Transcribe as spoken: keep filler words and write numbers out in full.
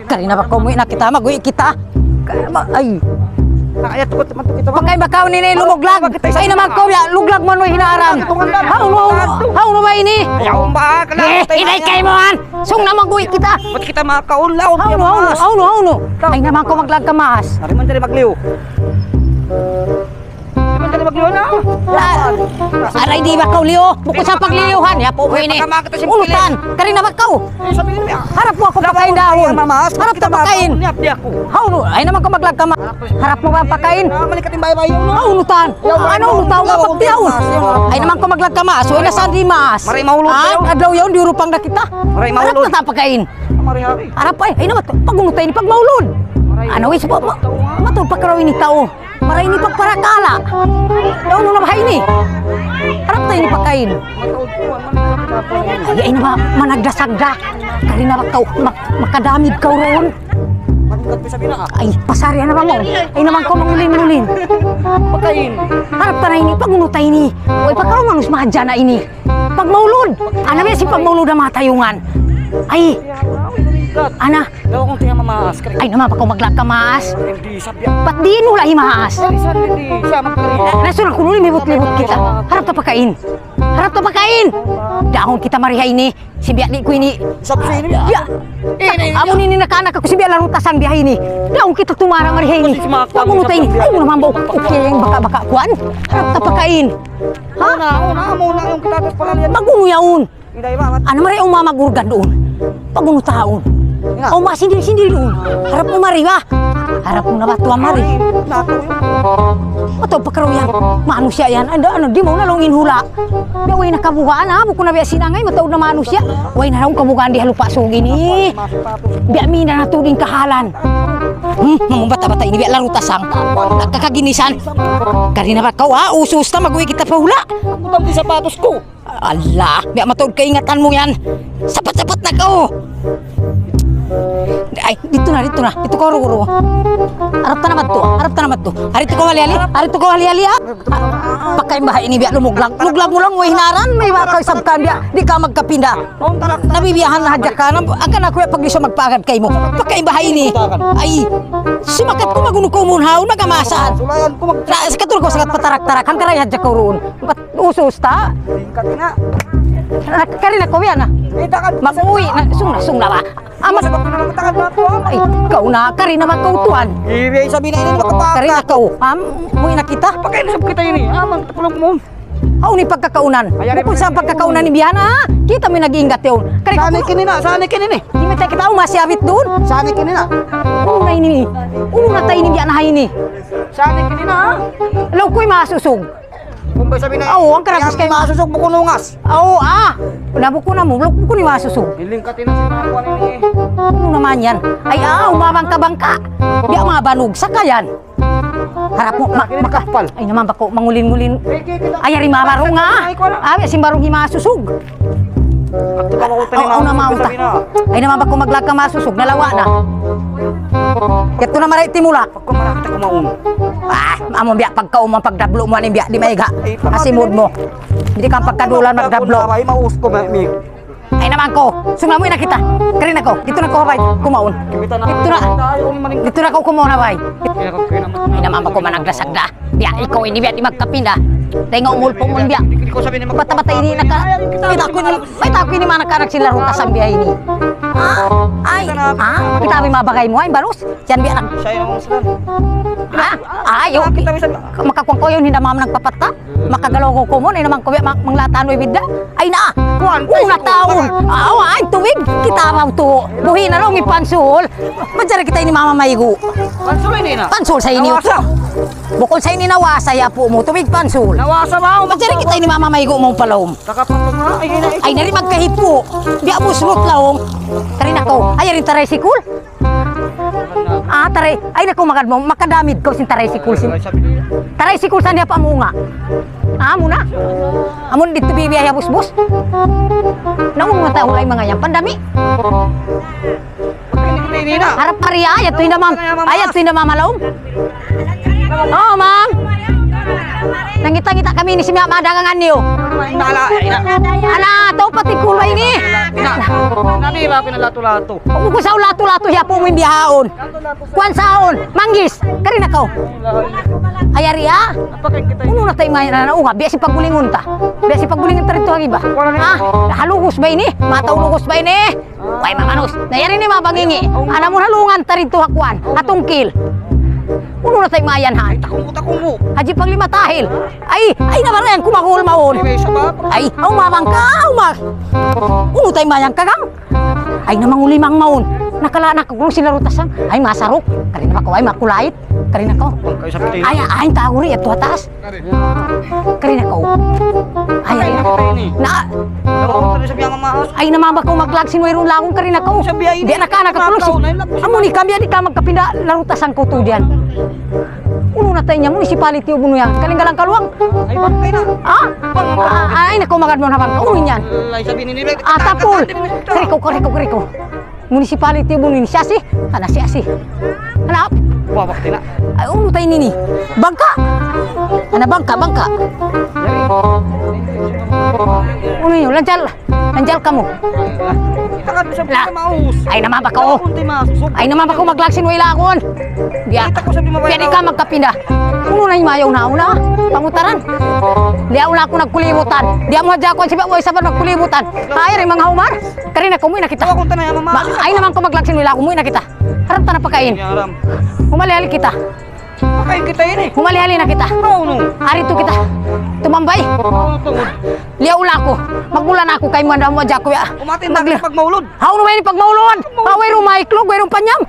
Kari na ba kaw, muwi' na kita, magwi' kita. Kari na ba, ay. Ay, tukot man kita. Pakain ba kaw ini, lumuglag? Ay naman kaw, ya, luglag man, way hinarang. Hawnu, hawnu, hawnu ba ini? Ayaw ba, kana. Eh, inay kay mo, an. Sung na, magwi' kita. Ba't kita makakaulaw? Hawnu, hawnu, hawnu, hawnu. Ay naman kaw, maglag ka maas. Ari man diri magliw. Ari man diri magliw na. Aray, di' ba kaw liyu? Bukun sa pagliyuhan, ya po ini. Ulutan, kari na ba kaw? Harap mu aku pakain dahun. Harap ta pakain. Hawnu, ay naman kaw maglag ka maas. Harap mu ba pakain? Hawnu, tan. Unu, ulutan mu pagdiyaun. Ay naman kaw maglag ka maas. Way na sandi maas. Ay, adlaw yaun, diyurupang na kita. Harap ta pakain. Harap ay, ay naman, pag-unu ta ini, pagmaulud. Unu, wis po, ma-, matud pa karaw ini tau. Maray ini pagparakala'. Daw na ba ini? Harap ta ini pakain. Ay, ay na ba, managda-sagda. Kari na ba kaw, mak-, makadamid kaw duun. Ay, pasari na ba mu? Ay naman kaw mangulin-ulin. Pakain. Harap ta na ini, pag-unu ta ini. Way pa kaw manus mahadja na ini. Pagmaulud. Ana, biya' sin pagmaulud ha manga tayungan. Ay. Ana. Daw kung tiya mamaas, kari. Ay naman, pa kaw maglag ka maas. Hindi, sabi. Ba't di' mu lahi maas? Hindi, sabi, hindi. Siya magkari. Rasul, kunu' limibut-libut kita. Harap ta pakain. Harap ta pakain. Dahun kita mari ha ini. Sin biya' di' ku ini. Sabsi ini. Ya. Eh, ini, amun ini nakaanak aku, sin biya' larutasan biya' ini. Dahun kita tumara mari ha ini. Pag-unu ta ini. Ay, mu naman ba? Okay, yan baka-baka kuwan. Harap ta pakain. Ha? Una, una, muna yung kita palalian. Mag-unu yaun? Hindi, ba? Mat- Anu mari, umamag urgan duun. Pag-unu taun. Nga. Uma sindil-sindil duun. Harap mu mari, ba? Harap mu na ba tuwan mari? Ay, natu. Mataud pa karaw yan. Manusiya' yan. Anda, anu, di' mu na laung in hula'. Biya' way na kabugaan, ha? Bukun na biya' sinangay, mataud na manusiya'. Way na laung kabugaan di ha Lupa' Sug ini. Biya' minda na tuud in kahalan. Hmm, mamung bata-bata ini biya' larutasang. Nagkakaginisan. Kari na ba kaw, ha? Usus ta, magwi' kita pa hula'. Butang di sapatos ku. Allah, biya' mataud kaingatan mu yan. Sapat-sapat na kaw. Ay, dito na, dito na. Dito kaw, ru, ru. Harap ta na madtu, harap ta na madtu. Ari dito kaw hali-hali, ari dito kaw hali-hali, ha? Ah, pakain baha' ini biya' lumuglag. Luglag mu laung, way hinaran, may wa kaw isab kan biya'. Di' kaw magkapinda. Nabibiyahan na hadja ka, na, akan aku ya paglisud magpaagad kaymu. Pakain baha' ini. Ay, sumakat ku, mag-unu kaw munhaun, nagamasan. Sulayan ku mag- Sa, sa katul kaw, sakat patarak-tarak, hangkaray hadja kaw duun. Bat usus ta? Singkat na. Na, kari na kaw yan, ah. Mag-uwi na, sung na, sung na ba? Amat. Ay, kaw na, kari na ba kaw tuwan? Ibig sabihin na ini, makapaka. Kari na kaw, am, muwi' na kita. Pakain na sab kita ini. Aman, tapulong mu. Aw, ini pagkakaunan. Bukun sa pagkakaunan ini biya' na, ha? Kita mu in nag-iinggat yaun. Kari ka. Saan ini na? Saan ini ini? Di' mu tayo kita, aw, masiyabit duun. Saan ini na? Unu na ini? Unu na tayo ini, biya' na ha ini? Saan ini na, ha? Laung ku in masusug. Kung ba sabi na, aw, ang karagus kay masusug, bukun ungas. Aw, ah. Na bukun na mu, laung ku bukun in masusug. Hiling ka, tinas na kuwan ini. Unu naman yan? Ay, ah, umabangka-bangka. Biya' manga banug, sakayan. Harap mu, ma-, maka-, ay naman ba kaw mangulin-ngulin? Ay, ari mamarung, ha? Abi, sin barung hi masusug. Aw, aw, naman ta. Ay naman ba kaw maglag ka masusug, nalawa' na. Yadtu na mari timulak. Pagka marami ta kumaun. Ah, amun biya' pagkaun mu, pagdablu mu, anin biya' di' maiga. Asimud mu. Di' ka pagkadulan magdablu. Ay, maus ku, ma-, mi- Ay naman kaw, sung na, muwi' na kita. Kari na kaw, dito na kaw ha bay kumaun. Dito na. Dito na kaw kumaun ha bay. Ay naman ba kaw managda-sagda. Biya' ikaw ini, biya' di' magkapinda. Tayo nga umulpong mu biya'. Bata-bata ini naka-, mayta' aku ini, mayta' aku ini managkanak sila ruta sambiya ini. Ah, ay, ah, kita' abi mabagay mu, ay, balus. Yan biya' nag-, ah, ayaw. Makakuan kaw yan, hinda mama nagpapatta. Makagalaw kaw kumun, ay naman kaw biya' ma-, manglatan, way bidda. Ay na, kuwan, una taun. Aw, ay, tuwig. Kita' ba tu? Buhi na laung in pansul. Manjari kita' ini mamamaygu'. Pansul ini na? Pansul sa ini. Nawasa. Bukun sa ini nawasa, ya apu' mu. Tuwig pansul. Nawasa ba? Manjari kita' ini mamamaygu' mu pa laung. Nakapatong na. Ay, ay, ay. Ay, nari magkahipu'. Biya' busrut laung. Kari na kaw. Ay, ari in tricycle. Ah, taray. Ay, naku, magad mu, makadamid kaw sin tricycle sin. Tricycle sa niya pa mu nga. Ah, amu na. Amun dito bibiya ya busbus. Naun nga tau ay manga yan, pandami. Harap Maria, ayat tu hinda mam-, ayat tu hinda mamalaum. Oh, ma'am. Nangita-ngita kami ini sin manga dagangan niyu. Nala, ina. Ala, tau pati kulu ini. Ina. Nani ba pinalatu-latu? Bukun sa latu-latu, hiyapu mu in bihaun. Kuwan saun, manggis, kari na kaw. Ay, ari, ah. Unu na ta imayan na, unga, biya' sin pagbulingun ta. Biya' sin pagbulingun ta didtu ha giba. Ah, ha lugus ba ini? Mataud lugus ba ini? Way mamanus. Na yari ini manga bangingi'. Ana mu halungan ta didtu ha kuwan, ha tungkil. Unu na ta imayan ha? Takumu, takumu. Hadji Panglima Tahil. Ay, ay, na marayan ku maghul maun. Ay, aw mabang ka, aw mag. Unu ta imayan ka, gang? Ay, na manguli mang maun. Nakala' na ku sin larutasang. Ay, masaruk. Kari na ba kaw, ay, makulait. Kari na kaw. Ay, ay, taguri, yadtu ha taas. Kari na kaw. Ay, ay, na. Ay, na mabang kaw maglag sin wayruun laung, kari na kaw. Di' na ka nakatulus. Amu ini kami, di' ka magkapinda, larutasang ku tu diyan. Unu na ta iyan, municipality u bunu yan. Kaling-galang kaluang. Ay, bangkay na. Ha? Bangkay. Ah, ay, naku, magad mo na bangkay. Unu yan? Ay, sabi ni nila. Ah, tapul. Riko, riko, riko. Municipality u bunu ini. Siya si? Ana siya si? Ana? Wah, bakti na. Ay, unu ta ini ni? Bangka. Ana bangka, bangka. Unu yun? Lancal. Anjal kamu. Kita kan bisa. La. Ay, na mabang kaw. Ay, na mabang kaw maglag sin way laung. Biya'. Kita ko sa di' mabaya. Biya' di' ka magkapinda. Unu na imayaw na, una. Pangutaran. Di' una aku nagkulibutan. Di' amu hadja aku, siba' way sabar nagkulibutan. Ay, rin manga humar. Kari na kaw, muwi' na kita. Ay, na mabang kaw maglag sin way laung, muwi' na kita. Haram ta na pakain. Humali-hali kita. Pakain kita ini. Humali-hali na kita. Unu? Ari tu kita. Tumambay. Liyaw ula aku. Magmula na aku kay mu, anda mu hadja aku ya. Umatin na pagmaulud. Hawnu ba ini pagmaulud? Hawnu, way rumaiklug, way rumpanyam.